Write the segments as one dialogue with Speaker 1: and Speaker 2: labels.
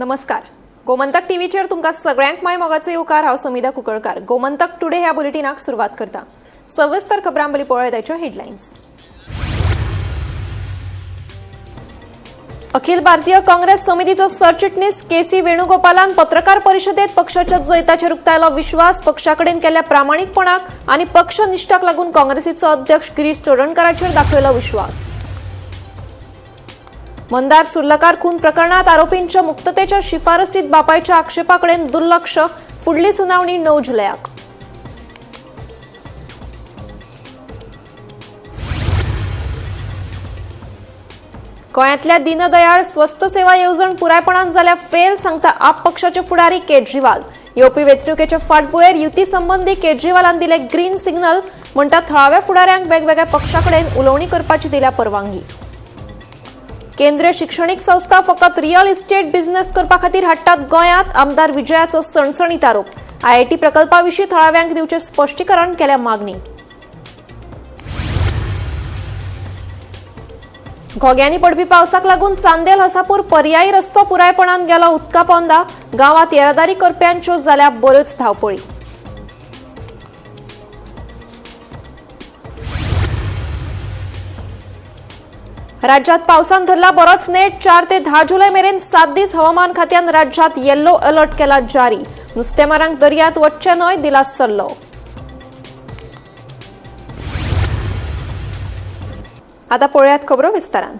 Speaker 1: नमस्कार, गोमंतक टीव्हीचेर तुमकां सगळ्यांक my मोगाचो येवकार. हांव समिधा कुंकळकार. गोमंतक टुडे ह्या बुलेटिनाक सुरवात करता. सविस्तर खबरां बरी पळोवया ताच्यो हेडलायन्स. अखिल भारतीय काँग्रेस समितीचो सरचिटणीस के सी वेणुगोपालान पत्रकार परिशदेत पक्षाच्या जैताचेर उक्तायलो विश्वास. पक्षाकडेन केल्ल्या प्रामाणीकपणाक आनी पक्षनिष्ठाक लागून काँग्रेसीचो अध्यक्ष गिरीश चोडणकाराचेर दाखयलो विश्वास. मंदार सुर्लकार खून प्रकरणात आरोपींच्या मुक्ततेच्या शिफारसीत बापायच्या आक्षेपाकडेन दुर्लक्ष. फुडली सुनावणी 9 जुलयाक. गोंयांतल्या दीनदयाळ स्वस्त सेवा येवजण पुरायपणान जाल्या फेल, सांगता आप पक्षाचे फुडारी केजरीवाल. येवपी वेंचणुकेच्या फाटभुंयेर युती संबंदी केजरीवालान दिले ग्रीन सिग्नल. म्हणटा थळाव्या फुडाऱ्यांक वेगवेगळ्या पक्षाकडेन उलोवणी करपाची दिल्या परवानगी. केंद्रीय शिक्षणीक संस्था फकत रियल इस्टेट बिझनेस करपा खातीर हाडटात गोंयांत, आमदार विजयाचो सणसणीत आरोप. आयआयटी प्रकल्पा विशीं थळाव्यांक दिवचें स्पश्टीकरण केल्या मागणी. घोग्यांनी पडपी पावसाक लागून चांदेल हसापूर पर्यायी रस्तो पुरायपणान गेलो उदका पोंदा. गांवांत येरादारी करप्यांच्यो जाल्या बऱ्योच धांवपळी. राज्यात पावसान धरला बरोच नेट. 4 ते 10 जुलै मेरेन 7 दीस हवामान खात्यान राज्यात येल्लो अलर्ट केला जारी. नुस्तेमारांक दर्यांत वच्चें न्हय दिला सल्लो. आता पळयात खबरो विस्तारान.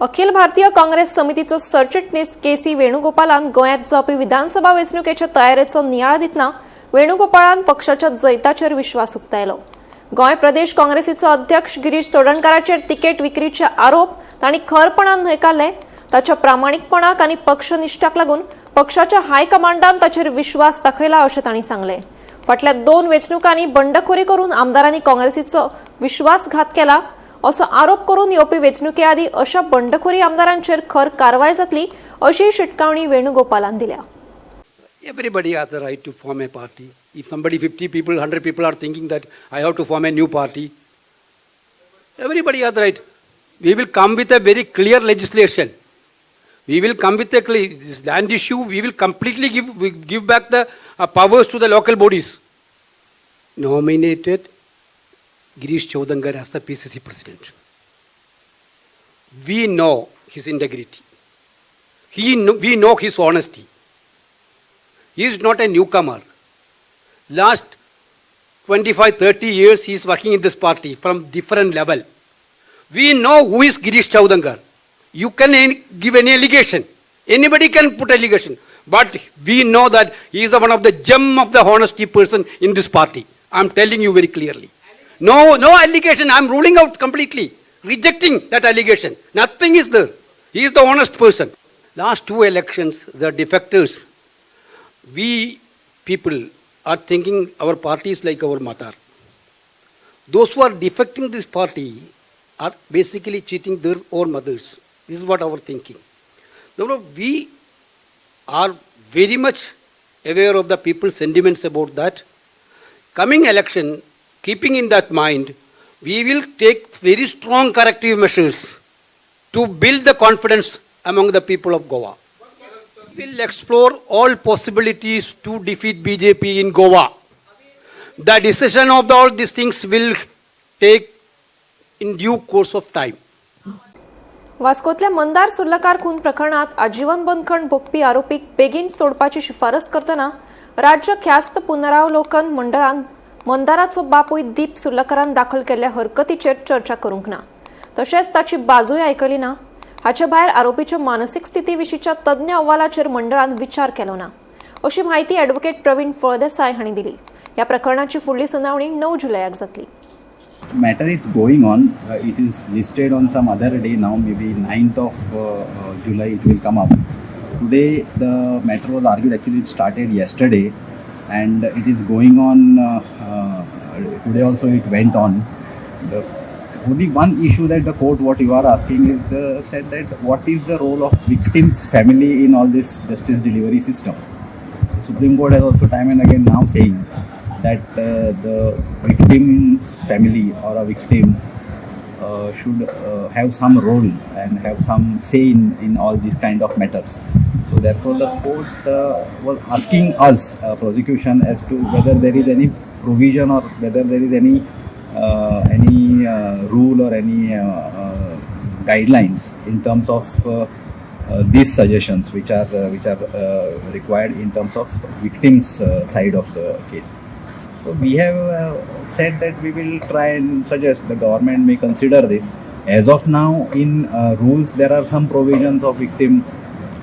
Speaker 1: अखिल भारतीय काँग्रेस समितीचो सरचिटणीस के सी वेणुगोपालान गोंयांत जावपी विधानसभा वेंचणुकेच्या तयारेचो नियाळ दितना वेणुगोपाळान पक्षाच्या जैताचेर विश्वास उक्तायलो. गोंय प्रदेश काँग्रेसीचो अध्यक्ष गिरीश चोडणकाराचेर तिकेट विक्रीचे आरोप तांणी खरपणान न्हयकारले. ताच्या प्रामाणीकपणाक आनी पक्षनिष्ठाक लागून पक्षाच्या हायकमांडान ताचेर विश्वास दाखयला अशें तांणी सांगलें. फाटल्या 2 वेंचणुकांनी बंडखोरी करून आमदारांनी काँग्रेसीचो विश्वासघात केला असो आरोप करून येवपी वेंचणुके आदीं अशा बंडखोरी आमदारांचेर खर कारवाय जातली अशी शिटकावणी वेणुगोपालान दिल्या.
Speaker 2: Everybody has the right to form a party. If somebody, 50 people, 100 people are thinking that I have to form a new party, everybody has the right. We will come with a very clear legislation. We will come with a clear, this land issue, we will completely give back the powers to the local bodies. Nominated Girish Chodankar as the PCC president. We know his integrity. We know his honesty. He is not a newcomer. Last 25-30 years he is working in this party from different level. We know who is Girish Chodankar. You can give any allegation. Anybody can put allegation. But we know that he is one of the gem of the honesty person in this party. I am telling you very clearly. No, no allegation. I am ruling out completely, rejecting that allegation. Nothing is there. He is the honest person. Last 2 elections, the defectors, we people are thinking our party is like our mother. Those who are defecting this party are basically cheating their own mothers. This is what our thinking. Therefore, we are very much aware of the people's sentiments about that. Coming election, keeping in that mind, we will take very strong corrective measures to build the confidence among the people of Goa. We will explore all possibilities to defeat BJP in Goa. The decision of all these things will take in due course of time.
Speaker 1: वास्कोतल्या Mandar Surlakar खून प्रकरणात आजीवन बंदखण भोगपी आरोपीक बेगीन सोडपाची शिफारस करतना राज्य ख्यास्त पुनरावलोकन मंडळान मंदाराचो बापूय दीप सुर्लकारान दाखल केल्ल्या हरकतीचेर चर्चा करूंक ना, तशेंच ताची बाजूय आयकली ना. हाचे भायर आरोपीच्या मानसीक स्थिती विशींच्या तज्ञ अहवालाचेर मंडळान विचार केलो ना, अशी म्हायती ॲडव्होकेट प्रवीण फळदेसाय हांणी दिली. ह्या प्रकरणाची फुडली सुनावणी 9 जुलयाक जातली.
Speaker 3: Matter is going on. It is listed on some other day now, maybe 9th of July it will come up. Today the matter was argued. Actually it started yesterday and it is going on today also it went on. The only one issue that the court, what you are asking is, the said that what is the role of victim's family in all this justice delivery system. The Supreme Court has also time and again now saying that the victim's family or a victim should have some role and have some say in all these kind of matters. So So therefore, the court was asking us, prosecution, as to whether there is any provision or whether there is any rule or any guidelines in terms of these suggestions which are required in terms of victims' side of the case. So we have said that we will try and suggest the government may consider this. As of now, in rules there are some provisions of victim,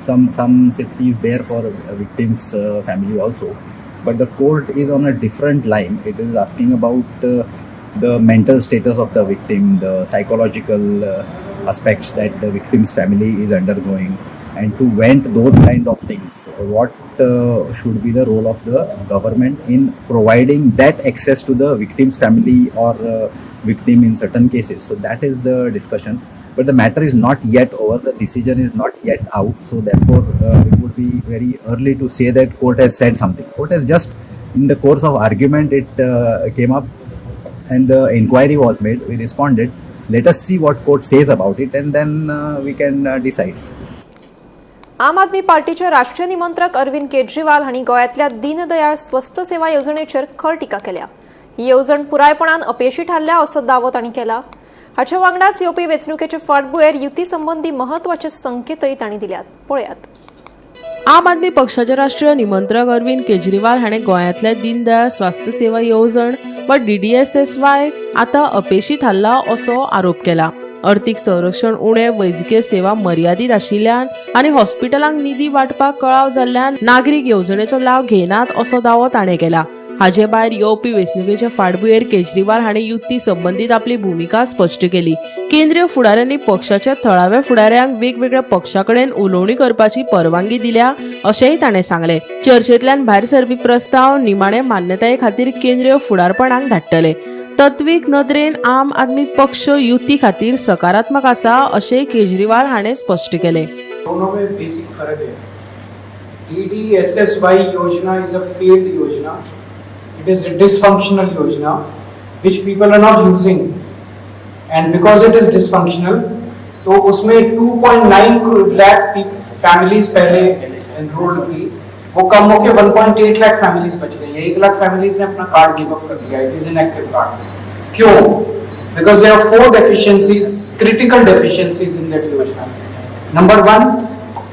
Speaker 3: some safety is there for victims' family also, but the court is on a different line. It is asking about the mental status of the victim, the psychological aspects that the victim's family is undergoing, and to vent those kind of things. What should be the role of the government in providing that access to the victim's family or victim in certain cases? So that is the discussion. But the matter is not yet over, the decision is not yet out. So therefore, it would be very early to say that court has said something. Court has just, in the course of argument, it came up and the inquiry was made. We responded. Let us see what court says about it, and then we can decide.
Speaker 1: आम आदमी पार्टीचे राष्ट्रीय निमंत्रक अरविंद केजरीवाल हांणी गोंयांतल्या दीनदयाळ स्वस्थ सेवा येवजणेचेर खर टिका केल्या. ही येवजण पुरायपणान अपेशी थारल्या असो दावो तांणी केला. हाचे वांगडाच येवपी वेंचणुकेचे फाटभुंयेर युती संबंदी महत्वाचे संकेतय तांणी दिल्यात. पळयात.
Speaker 4: आम आदमी पक्षाचे राष्ट्रीय निमंत्रक अरविंद केजरीवाल हाणें गोंयांतल्या दीनदयाळ स्वास्थ्य सेवा येवजण वा DDSSY आतां अपेशी थारला असो आरोप केला. अर्थीक संरक्षण उणें, वैजकीय सेवा मर्यादीत आशिल्ल्यान आनी हॉस्पिटलांक निधी वांटपाक कळाव जाल्ल्यान नागरीक येवजणेचो लाव घेनात असो दावो ताणें केला. हाजे भायर येवपी वेंचणुकेचे फाटभुंयेर केजरीवाल हाणें युती संबंदीत आपली भुमिका स्पश्ट केली. केंद्रीय फुडाऱ्यांनी पक्षाच्या थळाव्या फुडाऱ्यांक वेगवेगळ्या पक्षा कडेन उलोवणी करपाची परवानगी दिल्या अशेंय ताणें सांगलें. चर्चेंतल्यान भायर सरपी प्रस्ताव निमाणे मान्यताये खातीर केंद्रीय फुडारपणाक धाडटले. तत्वीक नदरेन आम आदमी पक्ष युती खातीर सकारात्मक आसा अशें केजरीवाल हाणें स्पश्ट केलें.
Speaker 5: दोनों में बेसिक फर्क है. DDSSY योजना is a failed योजना. It is a dysfunctional yojana which people are not using, and because it is dysfunctional, तो उसमें 2.9 लाख फैमिलीज पहले एनरोल्ड थी, वो कम होके 1.8 लाख फैमिलीज बच गई. 1 लाख फैमिलीज ने अपना कार्ड गिव अप कर दिया. It is inactive card. क्यों? Because there are 4 deficiencies, critical deficiencies in that योजना. नंबर 1,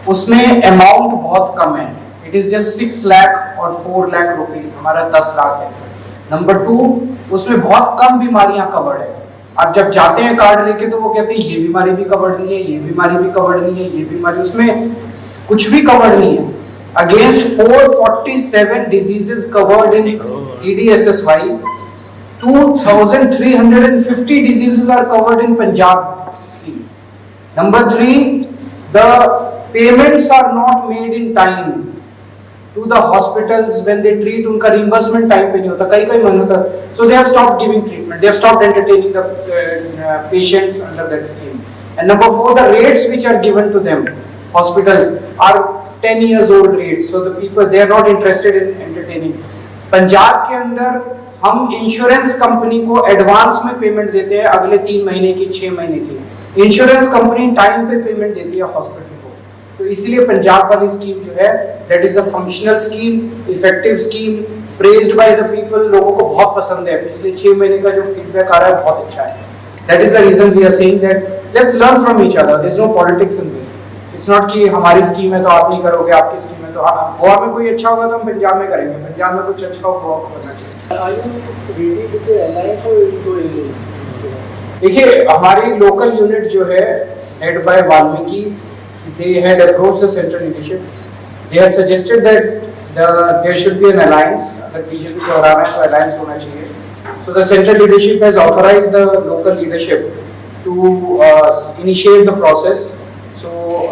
Speaker 5: उसमें अमाउंट बहुत कम है. It is just 6 lakh Aur 4 lakh rupees, हमारा 10 लाख है. नंबर 2, उसमें बहुत कम बीमारियां कवर्ड है. आप जब जाते हैं कार्ड लेके तो वो कहते हैं ये बीमारी भी कवर्ड नहीं है, ये बीमारी भी कवर्ड नहीं है, ये बीमारी, उसमें कुछ भी कवर्ड नहीं है. Against 447 diseases covered in DDSSY, 2350 diseases are covered in Punjab scheme. Number 3, the payments are not made in time to the hospitals when they treat. उनका reimbursement time पे नहीं होता, कई कई महीनों तक. So they have stopped giving treatment, they have stopped entertaining the patients under that scheme. And number 4, the rates which are given to them, hospitals, are 10 years old rates. So the people, they are not interested in entertaining. Punjab K अंदर हम insurance company को advance में payment देते हैं अगले 3 महीने की, 6 महीने की. Insurance company time pay payment देती है हॉस्पिटल को. तो इसलिए पंजाब वाली स्कीम जो है, that is a functional scheme, effective scheme, praised by the people. लोगों को बहुत पसंद है. पिछले 6 महीने का जो फीडबैक आ रहा है बहुत अच्छा है. That is the reason we are saying that let's learn from each other. There is no politics in this. It's not कि हमारी स्कीम है तो आप नहीं करोगे, आपकी स्कीम है तो आप, गोवा में कोई अच्छा होगा तो हम पंजाब में करेंगे, पंजाब में कुछ अच्छा हो गोवा को करना चाहिए.
Speaker 6: Are you ready with the alliance or will go alone?
Speaker 5: देखिए, हमारी लोकल यूनिट जो है, head by Valmiki, they had approached the central leadership. They had suggested that there should be an alliance. अगर बीजेपी को हराना है तो alliance होना चाहिए. So the central leadership has authorized the local leadership to initiate the process. So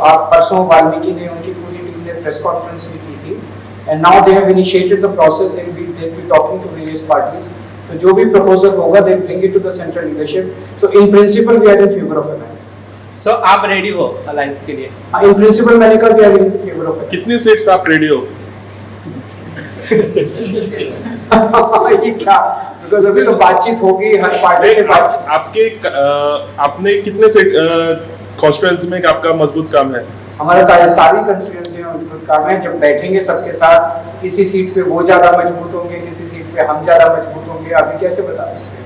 Speaker 5: आप परसों वाल्मीकि ने, उनकी पूरी team ने press conference भी की थी, and now they have initiated the process. They will be talking to various parties. तो जो भी प्रपोजल होगा, they bring it to the central leadership. So in principle we are in favour of alliance.
Speaker 6: So आप ready हो alliance K लिए?
Speaker 5: In principle मैंने कहा, we are in favour of.
Speaker 7: कितनी सीट्स आप रेडी हो?
Speaker 5: ये क्या, because अभी तो बातचीत होगी हर पार्टी से बातचीत.
Speaker 7: आपके आपने कितने सीट कॉन्स्टिट्यूएंसी में आपका मजबूत काम है?
Speaker 5: हमारा सारी कंस्टिट्यूंसी में मजबूत काम है। जब बैठेंगे सबके साथ, किसी सीट पे वो ज़्यादा मजबूत होंगे, किसी सीट पे हम ज़्यादा मजबूत होंगे, अभी कैसे बता सकते हैं।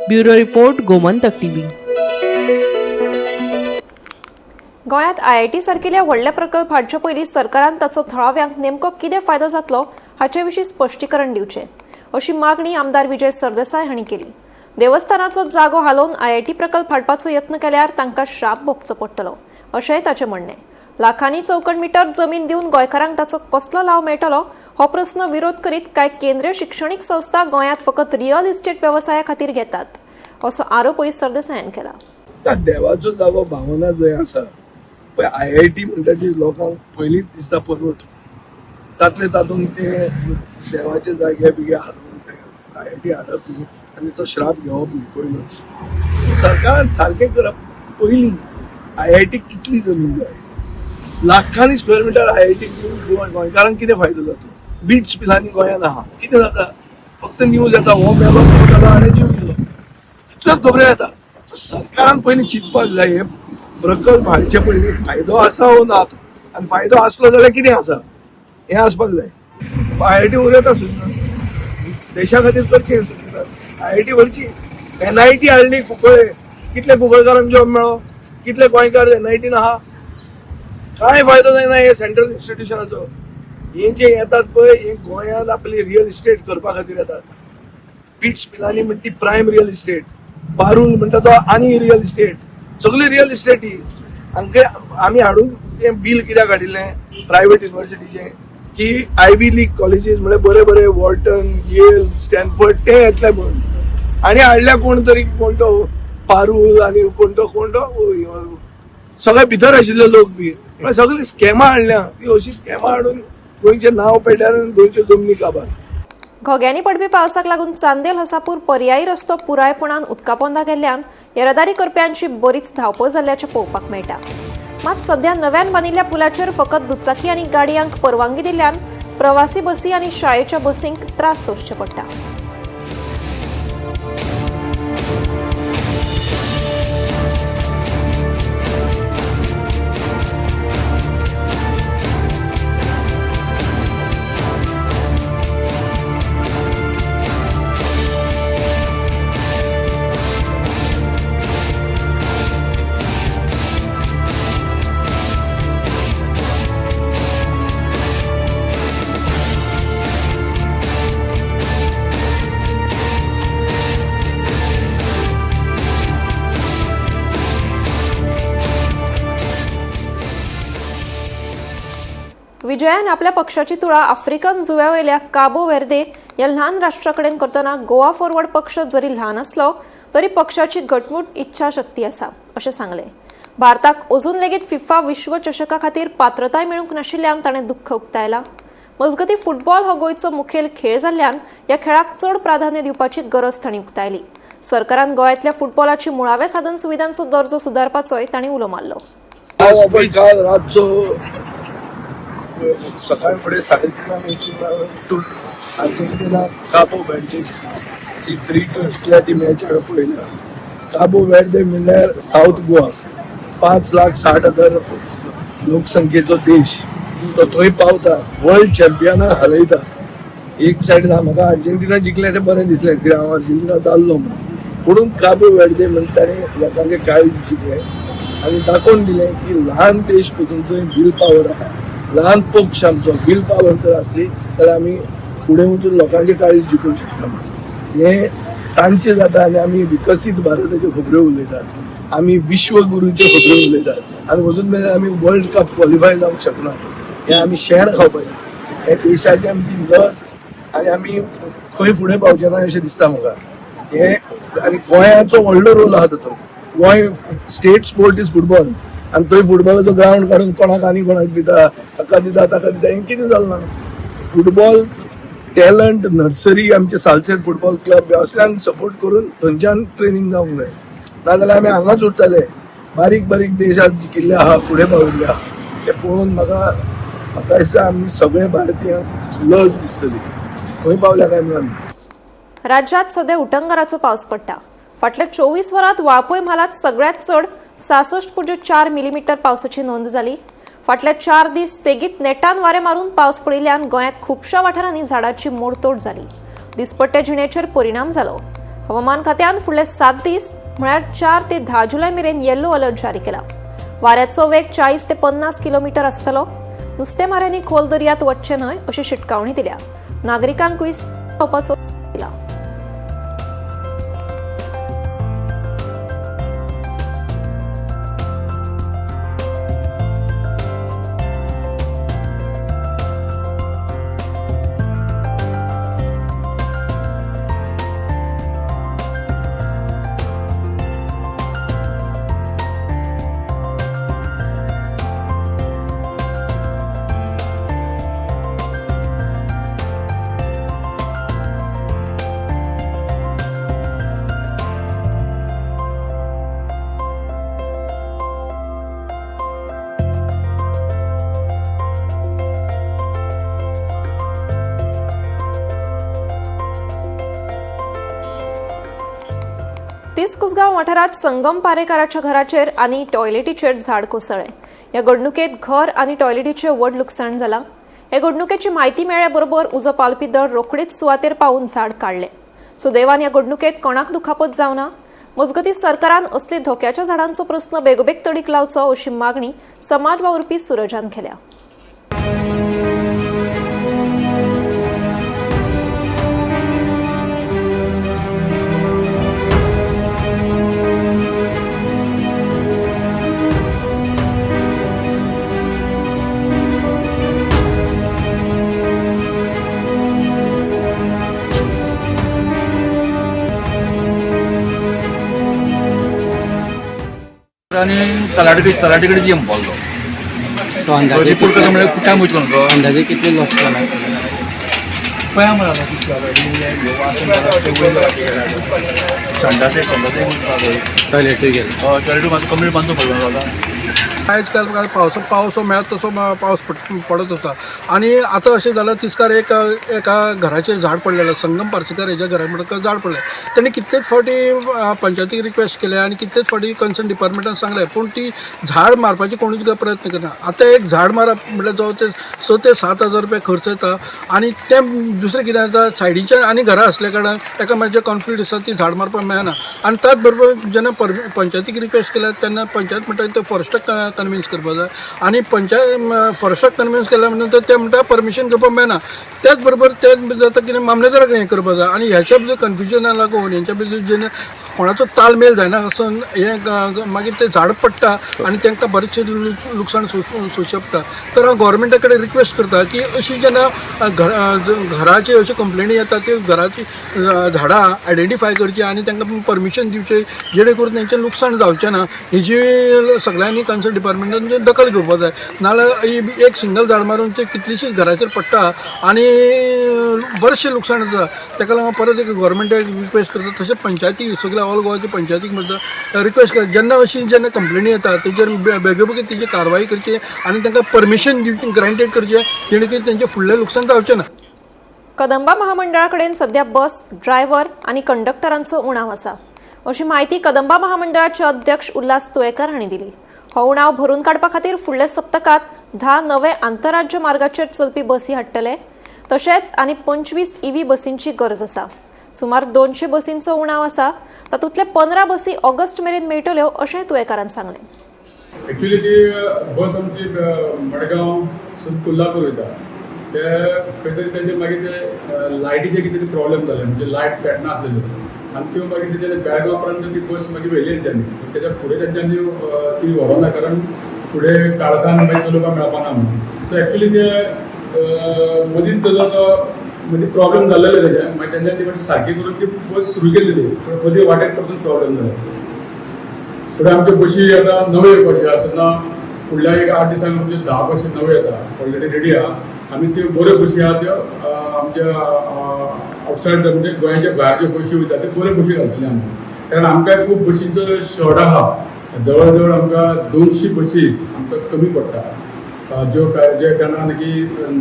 Speaker 4: Bureau report, Gomantak TV.
Speaker 1: गोंयांत आयआयटी सारकिल्या व्हडले प्रकल्प हाडचे पयलीं सरकारान ताचो थळाव्यांक नेमको कितें फायदो जातलो हाचे विशीं स्पश्टीकरण दिवचें अशी मागणी आमदार विजय सरदेसाय हांणी केली। देवस्थानाचो जागो हालोवन आयआयटी प्रकल्प हाडपाचो यत्न केल्यार तांकां श्राप भोगचो पडटलो अशेंय ताचें म्हणणें। लाखांनी चौखण मिटर जमीन दिवन गोंयकारांक ताचो कसलो लाव मेळटलो हो प्रस्न विरोध करीत कांय केंद्रीय शिक्षणीक संस्था गोंयांत फकत रियल इस्टेट वेवसाया खातीर घेतात असो आरोपूय सरदेसायान केला।
Speaker 7: देवाचो जागो भावना जंय आसा पळय आयआयटी म्हणटा ती लोकांक पयलींच दिसता पर्वत, तातले तातूंत ते देवाचे जागे बिगे हालोवन ते आयआयटी हाडप न्ही आनी तो श्राप घेवप न्ही। पयलोच सरकारान सारकें करप पयलीं आयआयटी कितली जमीन जाय, लाखांनी स्क्वेअर मिटर आयआयटी घेवन गोंयकारांक कितें फायदो जातलो? बीच पिलांनी गोंयांत आहा, कितें जाता? फक्त न्यूज येता हो मेलो तो जालो हाणें जीव दिलो, इतल्योच खबरो येता। सरकारान पयलीं चिंतपाक जाय हे प्रकल्प हाडचे पयलीं फायदो आसा वो ना तो, आनी फायदो आसलो जाल्यार कितें आसा हें आसपाक जाय। आयआयटी उरयता सुद्दां देशा खातीर करचें सुद्दां, आयआयटी व्हरची। एनआयटी हाडली कुंकळे, कितले कुंकळकारांक जॉब मेळ्ळो, कितले गोंयकार एनआयटीन आहा, कांय फायदो जायना हे सेंट्रल इन्स्टिट्युशनाचो। हे जे येतात पळय हे गोंयांत आपली रियल इस्टेट करपा खातीर येतात। बीट्स पिलानी म्हणटा ती प्रायम रियल इस्टेट, पारूल म्हणटा तो आनी रियल इस्टेट, सगळी रियल इस्टेट ही हांगे आमी हाडून तें बील कित्याक हाडिल्लें प्रायवेट युनिवर्सिटीचें की आयवी लीग कॉलेजीस म्हळ्यार बरे बरे वॉल्टन, येल, स्टॅनफर्ड ते येतले म्हणून, आनी हाडल्या कोण तरी कोण तो पारूल आनी कोण तो कोण तो सगळे भितर आशिल्ले लोक बी म्हळ्यार सगळीं स्कॅमां हाडल्या। ती अशी स्कॅमां हाडून गोंयचें नांव पेड्यार आनी गोंयच्यो जमनी काबार।
Speaker 1: घोग्यांनी पडपी पावसाक लागून चांदेल हसापूर पर्यायी रस्तो पुरायपणान उदकापोंदा गेल्ल्यान येरादारी करप्यांची बरीच धांवपळ जाल्ल्याचें पळोवपाक मेळटा। मात सध्या नव्यान बांदिल्ल्या पुलाचेर फकत दुचाकी आनी गाडयांक परवानगी दिल्ल्यान प्रवासी बसी आनी शाळेच्या बसींक त्रास सोंसचे पडटा। विजयान आपल्या पक्षाची तुळा आफ्रिकन जुव्यावेल्या काबो वेर्दे ह्या ल्हान राष्ट्राकडेन करतना गोवा फॉरवर्ड पक्ष जरी ल्हान आसलो तरी पक्षाची घटमूट इच्छाशक्ती आसा अशें सांगलें। भारताक अजून लेगीत फिफा विश्वचषका खातीर पात्रताय मेळूंक नाशिल्ल्यान ताणें दुख्ख उक्तायलां। मजगतीं फुटबॉल हो गोंयचो मुखेल खेळ जाल्ल्यान ह्या खेळाक चड प्राधान्य दिवपाची गरज तांणी उक्तायली। सरकारान गोंयांतल्या फुटबॉलाची मुळाव्या साधन सुविधांचो दर्जो सुदारपाचोय तांणी उलो मारलो।
Speaker 7: काल रातचो सकाळी फुडें 3:30 उठून अर्जेंटिना काबो वेर्दे जी 3-2 जिखल्या ती मॅच हांवें पळयल्या। काबो वेर्दे म्हणल्यार सावथ गोवा, 5,60,000 लोकसंख्येचो देश, तो थंय पावता, वर्ल्ड चॅम्पियनाक हालयता। एक सायडीन म्हाका अर्जेंटिना जिखलें तें बरें दिसलें कित्याक हांव अर्जेंटिना जाल्लो म्हणून, पूण काबो वेर्दे म्हणटा ताणें लोकांचें काळीज जिखलें आनी दाखोवन दिलें की ल्हान देश पसून जंय will power आहा, ल्हान पक्ष आमचो will power जर आसली जाल्यार आमी फुडें वचून लोकांचें काळीज जिखूंक शकता। हें तांचें जाता आनी आमी विकसीत भारताच्यो खबऱ्यो उलयतात, आमी विश्वगुरूच्यो खबऱ्यो उलयतात आनी अजून मेरेन आमी वर्ल्ड कप क्वॉलिफाय जावंक शकना। हें आमी शेण खावपाचें, हें देशाची आमची लज आनी आमी खंय फुडें पावचे ना अशें दिसता म्हाका। हें आनी गोंयाचो व्हडलो रोल आहा तातूंत। Goa state sport is football आनी थंय फुटबॉलाचो ग्रावंड काडून कोणाक आनी कोणाक दिता, ताका दिता ताका दिता, हें कितें जालें ना। फुटबॉल टॅलंट नर्सरी आमचे सालसेत फुटबॉल क्लब असल्यांक सपोर्ट करून थंयच्यान ट्रेनींग जावंक जाय, नाजाल्यार आमी हांगाच उरतले। बारीक बारीक देशात जिखिल्ले आहा, फुडें पाविल्ले आहा, तें पळोवन म्हाका म्हाका दिसता आमी सगळे भारतीयांक लज दिसतली खंय पावल्या काय म्हणून आमी।
Speaker 1: राज्यात सध्या उटंगाराचो पावस पडटा। फाटल्या 24 वरांत वाळपय म्हालांत सगळ्यांत चड 66.4 मिलीमीटर पावसाची नोंद जाली. फाटल्या 4 दीस सेगीत नेटान वारें मारून पावस पडिल्ल्यान गोंयांत खुबश्या वाठारांनी झाडाची मोडतोड जाली. दिसपट्ट्या जिणेचेर परिणाम जालो. हवामान खात्यान फुडले 7 दीस म्हळ्यार 4 ते 10 जुलय मेरेन येलो अलर्ट जारी केला. वाऱ्याचो वेग 40 ते 50 किलोमीटर आसतलो. नुस्तेमाऱ्यांनी खोल दर्यांत वचचें न्हय अशी शिटकावणी दिल्या. नागरिकांकूय रावपाचो दिला. कुसगांव वाठारांत संगम पारेकाराच्या घराचेर आनी टॉयलेटीचेर झाड कोसळ्ळें. ह्या घडणुकेंत घर आनी टॉयलेटीचें व्हड लुकसाण जालां. हे घडणुकेची म्हायती मेळ्ळे बरोबर उजो पालपी दळ रोखडीच सुवातेर पावून झाड काडलें. सुदैवान ह्या घडणुकेंत कोणाक दुखापत जावना. मजगतीं सरकारान असले धोक्याच्या झाडांचो प्रस्न बेगोबेग तडीक लावचो अशी मागणी समाज वावुरपी सुरजान केल्या.
Speaker 8: आनी तलाठी कडेन जी पावलो. रिपोर्ट करता म्हळ्यार टायम वयतलो न्हू तो.
Speaker 6: अंदाजे कितले लॉस जाला?
Speaker 8: पळया मरे संडास
Speaker 6: टॉयलेटूय गेले.
Speaker 8: हय, टॉयलेटूय मातसो कंप्लीट बांदून पडलो जाता.
Speaker 9: आयज काल पावस पावस मेळत तसो पावस पडत आसा आनी आतां अशें जालां तिस्कार एका घराचेर झाड पडलेलें, संगम पार्सेकर हेज्या घरा म्हणटकच झाड पडलें. तेणी कितलेच फावटी पंचायतीक रिक्वेस्ट केल्या आनी कितलेच फावटी कन्सर्न डिपार्टमेंटान सांगलें, पूण ती झाड मारपाची कोणूच प्रयत्न करना. आतां एक झाड मारप म्हळ्यार जवळ ते 6 ते 7 हजार रुपया खर्च येता आनी तें दुसरें कितें जाता, सायडीच्यान आनी घरां आसल्या कारणान एकामेकांचे कॉन्फ्लिक्ट आसा, ती झाड मारपाक मेळना. आनी त्याच बरोबर जेन्ना पंचायतीक रिक्वेस्ट केल्या तेन्ना पंचायत म्हणटा ते फॉरेस्टाक कन्विन्स करपाक जाय आनी पंचायत फॉरेस्टाक कन्विन्स केल्या नंतर ते म्हणटा परमिशन घेवपाक मेळना. त्याच बरोबर ते जाता कितें मामलेदाराक हें करपाक जाय आनी ह्याच्या भितर कन्फ्युजना लागून हेंच्या भितर जेन्ना कोणाचो तालमेल जायना आसून हें मागीर तें झाड पडटा आनी तांकां बरेचशें लुकसाण सोंसचें पडटा. तर हांव गोवोरमेंटा कडेन रिक्वेस्ट करता की अशी जेन्ना घराची अश्यो कंप्लेनी येता त्यो घराची झाडां आयडेंटिफाय करची आनी तांकां परमिशन दिवचें जेणे करून तेंचें लुकसाण जावचें ना. हेजी सगळ्यांनी कन्सर्न डिपार्टमेंटान दखल घेवपाक जाय. नाजाल्यार एक सिंगल झाड मारून ते कितलीशीच घराचेर पडटा आनी बरेचशें लुकसाण जाता. ताका लागून परत एक गोवोरमेंटाक रिक्वेस्ट करता, तशेंच पंचायती सगळ्या ऑल गोवाची पंचायतीक म्हणटा रिक्वेस्ट करता जेन्ना अशी जेन्ना कंप्लेनी येता तेजेर बेगोबेगीन तेजी कारवाई करची आनी तांकां परमिशन दिवचें, ग्रांटेड करचें जेणे करून तेंचें फुडलें लुकसाण जावचें ना.
Speaker 1: कदंबा महामंडळा कडेन सध्या बस ड्रायव्हर आनी कंडक्टरांचो उणाव आसा अशी म्हायती कदंबा महामंडळाचे अध्यक्ष उल्हास तुयेकर हांणी दिली. हो उणाव भरून काडपा खातीर फुडल्या सप्तकांत 10 नवे आंतरराज्य मार्गाचेर चलपी बसी हाडटले. तशेंच आनी 25 ईव्ही बसींची गरज आसा. सुमार 200 बसींचो उणाव आसा. तातूंतले 15 बसी ऑगस्ट मेरेन मेळटल्यो अशें तुयेकारान सांगलें.
Speaker 10: एक्चुअली ती बस आमची मडगांव सून कोल्हापूर वयता. ते खंय तरी तेंचे मागीर ते लायटीचे कितें तरी प्रॉब्लेम जाले, म्हणजे लायट पेटना आसलेल्यो आनी त्यो मागीर तेजे बेळगांव पर्यंत ती बस मागीर व्हेली तेंच्यांनी. तेच्या फुडें तेंच्यांनी ती व्हरोना, कारण फुडें काळखान मागीर चलोवपाक मेळपाना म्हणून. सो एक्चुअली ते मदींच तेजो तो मदीं प्रॉब्लेम जाल्लेले तेजे, मागीर तेंच्यांनी ती मातशी सारकी करून ती बस सुरू केल्ली ती, पूण मदीं वाटेर परतून प्रॉब्लेम जालो. फुडें आमच्यो बशी आतां नव्यो येवपाच्यो आसा. तेन्ना फुडल्या एक 8 दिसांक आमच्यो 10 बशी नव्यो येता, ऑलरेडी रेडी आहा. आमी त्यो बऱ्यो बशी आहा त्यो आमच्या आवटसायड म्हणजे गोंयाच्या भायरच्यो बशी वयता त्यो बऱ्यो बशी घालतले आमी, कारण आमकां खूब बशींचो शॉर्ट आहा. जवळ जवळ आमकां 200 बशी आमकां कमी पडटा, ज्यो जे कारणान की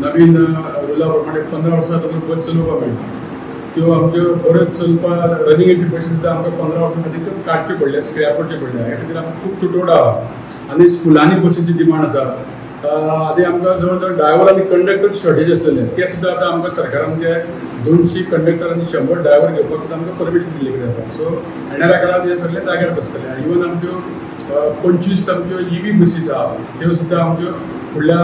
Speaker 10: नवीन रुला प्रमाणे 15 वर्सां तुमकां बस चलोवपाक मेळटा. त्यो आमच्यो बऱ्योच चलपाक रनिंग बशी सुद्दां आमकां 15 वर्सां खातीर त्यो काडच्यो पडल्या, स्क्रॅप करच्यो पडल्या. ह्या खातीर आमकां खूब तुटवडो आहा आनी स्कुलांनी बशींची डिमांड आसा. आदी आमकां जवळ जवळ ड्रायव्हर आनी कंडक्टर शॉर्टेज आसलेले, ते सुद्दां आतां आमकां सरकारान ते 200 कंडक्टर आनी 100 ड्रायव्हर घेवपाक सुद्दां आमकां परमिशन दिल्ली कडेन आसा. सो येणाऱ्या काळांत हे सगळे जाग्यार बसतले. आनी इवन आमच्यो 25 आमच्यो EV बसीस आहा त्यो सुद्दां आमच्यो फुडल्या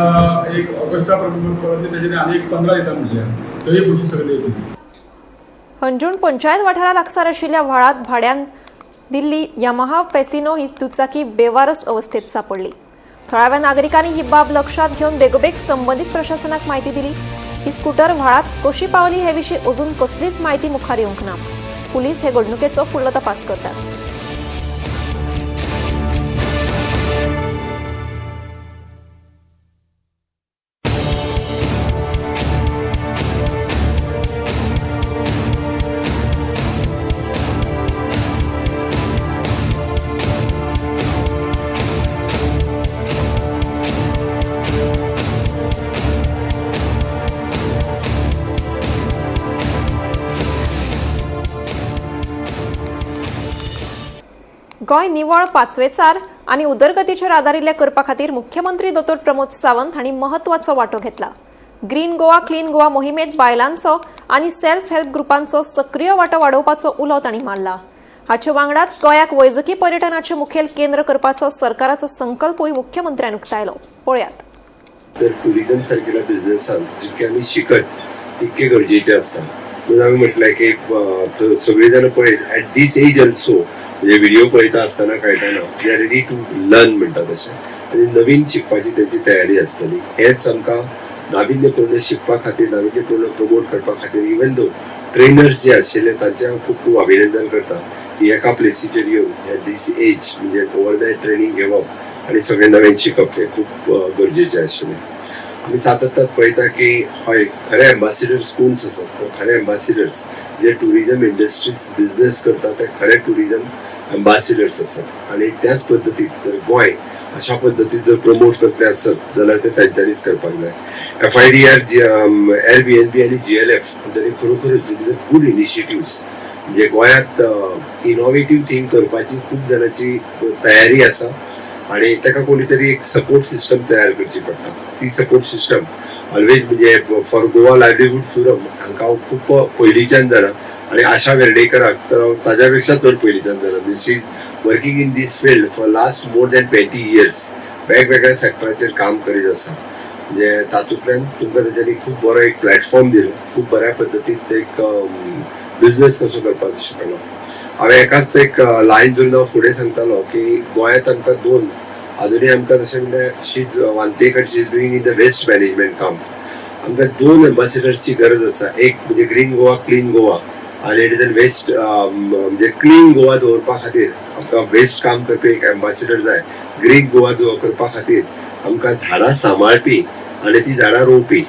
Speaker 10: एक ऑगस्टा पर्यंत तेजेर आनी एक 15 दिता म्हटल्या, त्योय बशी सगळ्यो येतली.
Speaker 1: हणजूण पंचायत वाठारा लागसार आशिल्ल्या व्हाळांत भाड्यान दिल्ली यामाहा फॅसिनो ही दुचाकी बेवारस अवस्थेत सापडली. थळाव्या नागरिकांनी ही बाब लक्षात घेवन बेगोबेग संबंदीत प्रशासनाक म्हायती दिली. ही स्कूटर व्हाळांत कशी पावली हे विशीं अजून कसलीच म्हायती मुखार येवंक ना. पुलीस हे घडणुकेचो फुडलो तपास करतात. गोंय निवळ पाचवेचार आनी उदरगतीचेर आदारिल्ले करपा खातीर मुख्यमंत्री दोतोर प्रमोद सावंत हांणी महत्वाचो वांटो घेतला. ग्रीन गोवा क्लीन गोवा मोहिमेत बायलांचो आनी सेल्फ हेल्प ग्रुपांचो सक्रीय वांटो वाडोवपाचो उलो तांणी मारला. हाचे वांगडाच गोंयाक वैजकी पर्यटनाचें मुखेल केंद्र करपाचो सरकाराचो संकल्पूय मुख्यमंत्र्यान उक्तायलो. पळयात.
Speaker 11: तर टुरिझम सारकेल्या बिझनेसान जितके आमी शिकत तितके गरजेचे आसता. म्हणून आमी म्हटलें की सगळीं जाणां पळयत एट these age also, म्हणजे व्हिडिओ पळयता आसतना कळटा ना, they are ready to learn म्हणटा तशें, आनी नवीन शिकपाची तेंची तयारी आसतली. हेंच आमकां नाविन्यपूर्ण शिकपा खातीर, नाविन्यपूर्ण प्रमोट करपा खातीर इवन दो ट्रेनर्स जे आशिल्ले तांचें हांव खूब खूब अभिनंदन करता की एका प्लेसीचेर येवन एट these age म्हणजे ओवरनायट ट्रेनींग घेवप आनी सगळें नवें शिकप हें खूब गरजेचें आशिल्लें. आमी सातत्यान पळयता की हय खरे एम्बासिडर्स कोण आसात, तर खरे एम्बासिडर्स जे टुरिजम इंडस्ट्रीज बिझनेस करता ते खरे टुरिजम एम्बासिडर्स आसात. आनी त्याच पद्दतीन जर गोंय अशा पद्दतीन जर प्रमोट करतले आसत जाल्यार ते तांच्यांनीच करपाक जाय. FIDR, Airbnb आनी GLF हांच्यांनी खरोखरच it is a good initiatives. म्हणजे गोंयांत इनोवेटीव थींग करपाची खूब जाणांची तयारी आसा आनी ताका कोणी तरी एक सपोर्ट सिस्टम तयार करची पडटा. ती सपोर्ट सिस्टम ऑलवेज म्हणजे फॉर गोवा लायवलीहूड फोरम हांकां हांव खूब पयलींच्यान जाणा आनी आशा वेर्णेकराक तर हांव ताज्या पेक्षा चड पयलींच्यान जाणा. म्हणजे she is working in this field for last more than 20 years, वेगवेगळ्या सेक्टराचेर काम करीत आसा. म्हणजे तातूंतल्यान तुमकां तेंच्यांनी खूब बरो एक प्लॅटफॉर्म दिलो, खूब बऱ्या पद्दतीन एक बिझनेस कसो करपाचो शिकलो. हांवें एकाच एक लायन धरून हांव फुडें सांगतालो की गोंयांत आमकां दोन अजुनूय आमकां तशें म्हणल्यार she is Vantekar, she is doing in the waste management काम. आमकां दोन एम्बासिडर्सची गरज आसा. एक म्हणजे ग्रीन गोवा क्लीन गोवा आनी it is an waste, म्हणजे क्लीन गोवा दवरपा खातीर आमकां वेस्ट काम करपी एक एम्बासिडर जाय. ग्रीन गोवा करपा खातीर आमकां झाडां सांबाळपी आनी ती झाडां रोवपी.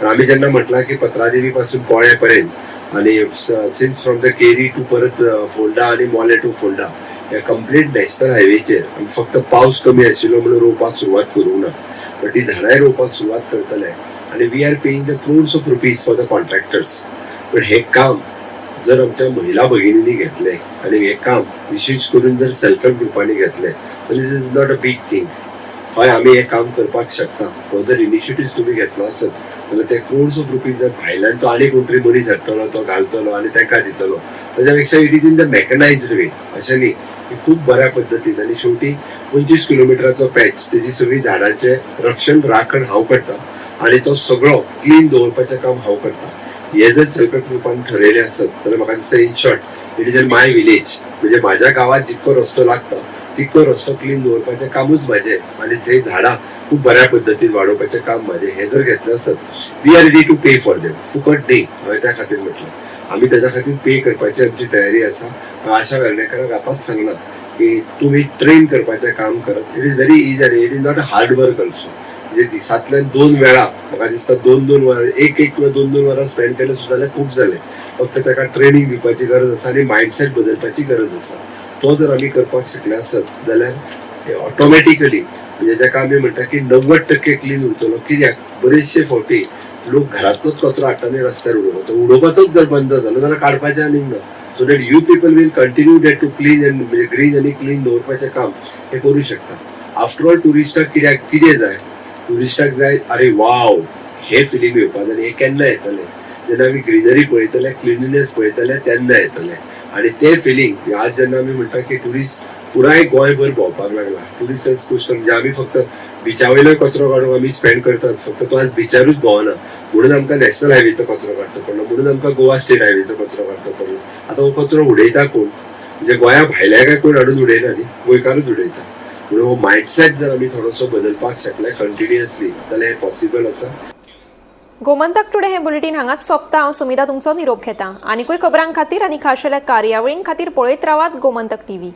Speaker 11: आमी जेन्ना म्हटलां की पत्रादेवी पासून पोळ्या पर्यंत आनी since from the Keri to परत फोंडा आनी मोले टू फोंडा ह्या कंप्लीट नॅशनल हायवेचेर आमी फक्त पावस कमी आशिल्लो म्हणून रोवपाक सुरवात करूंक ना, बट ती झाडांय रोवपाक सुरवात करतले. आनी we are paying the crores of rupees for the contractors. But हें काम जर आमच्या महिला भगिनींनी घेतलें आनी हें काम विशेश करून जर सेल्फ हेल्प ग्रुपांनी घेतलें तर this is not a big thing. हय आमी हें काम करपाक शकता. फर्दर इनिशिएटिव्स तुमी घेतलो आसत जाल्यार ते क्रोर्स ऑफ रुपीज जर भायल्यान तो आनी कोण तरी मनीस हाडटलो, तो घालतलो आनी ताका दितलो, ताज्या पेक्षा it is in the mechanised way. अशें न्ही की खूब बऱ्या पद्दतीन. आनी शेवटी 25 किलोमिटराचो पॅच तेजी सगळी झाडांचें रक्षण राखण हांव करता आनी तो सगळो क्लीन दवरपाचें काम हांव करता. हे जर सेल्फ हेल्प ग्रुपान ठरयलें आसत जाल्यार म्हाका दिसता in short it is in my village, म्हणजे म्हाज्या गांवांत जितको रस्तो लागता तितको रस्तो क्लीन दवरपाचें कामूच म्हाजें आनी थंय झाडां खूब बऱ्या पद्दतीन वाडोवपाचें काम म्हाजें. हें जर घेतलें आसत we are ready to pay for them, फुकट न्ही. हांवें त्या खातीर म्हटलें आमी ताज्या खातीर पे करपाची आमची तयारी आसा. आशा वेर्णेकराक आतांच सांगलां की तुमी ट्रेन करपाचें काम करात. It is very easy आनी it is not a hard work also. म्हणजे दिसांतल्यान 2 वेळा म्हाका दिसता 2-2 वरां, 1-1 किंवा 2-2 वरां स्पेंड केलें सुद्दां जाल्यार खूब जालें. फक्त ताका ट्रेनींग दिवपाची गरज आसा आनी मायंडसेट बदलपाची गरज आसा. तो जर आमी करपाक शकले आसत जाल्यार ऑटोमॅटिकली म्हणजे जाका आमी म्हणटा की 90% क्लीन उरतलो. कित्याक बरेचशे फावटी लोक घरांतलोच कचरो हाडटा आनी रस्त्यार उडोवपाचो. तो उडोवपाचोच जर बंद जालो जाल्यार काडपाचें आनीक ना. So that you people will continue that to clean and म्हणजे ग्रीन आनी क्लीन दवरपाचें काम हें करूं शकता. आफ्टर ऑल ट्युरिस्टाक कित्याक कितें जाय? ट्युरिस्टाक जाय अरे वाव हे फिलींग येवपा जाय. आनी हें केन्ना येतलें? जेन्ना आमी ग्रिनरी पळयतले, क्लिनलीनेस पळयतले तेन्ना येतलें. आनी तें फिलींग आज जेन्ना आमी म्हणटा की ट्युरिस्ट पुराय गोंयभर भोंवपाक लागला, ट्युरिस्ट गोश्ट म्हणजे आमी फक्त बिचा वयलो कचरो काडूंक आमी स्पेंड करतात, फक्त तो आज बिचारूच भोंवना म्हणून आमकां नॅशनल हायवेचो कचरो काडचो पडलो, म्हणून आमकां गोवा स्टेट हायवेचो कचरो काडचो पडलो. आतां हो कचरो उडयता कोण? म्हणजे गोंया भायल्या काय कोण हाडून उडयना न्ही, गोंयकारूच उडयता. म्हणून हो मायंडसेट जर आमी थोडोसो बदलपाक शकले कंटिन्युअसली जाल्यार हें पॉसिबल आसा.
Speaker 1: गोमंतक टुडे हे बुलेटीन हांगाच सोंपता. हांव समिता तुमचो निरोप घेता. आनिकूय खबरां खातीर आनी खाशेल्या कार्यावळीं खातीर पळयत रावात गोमंतक टीव्ही.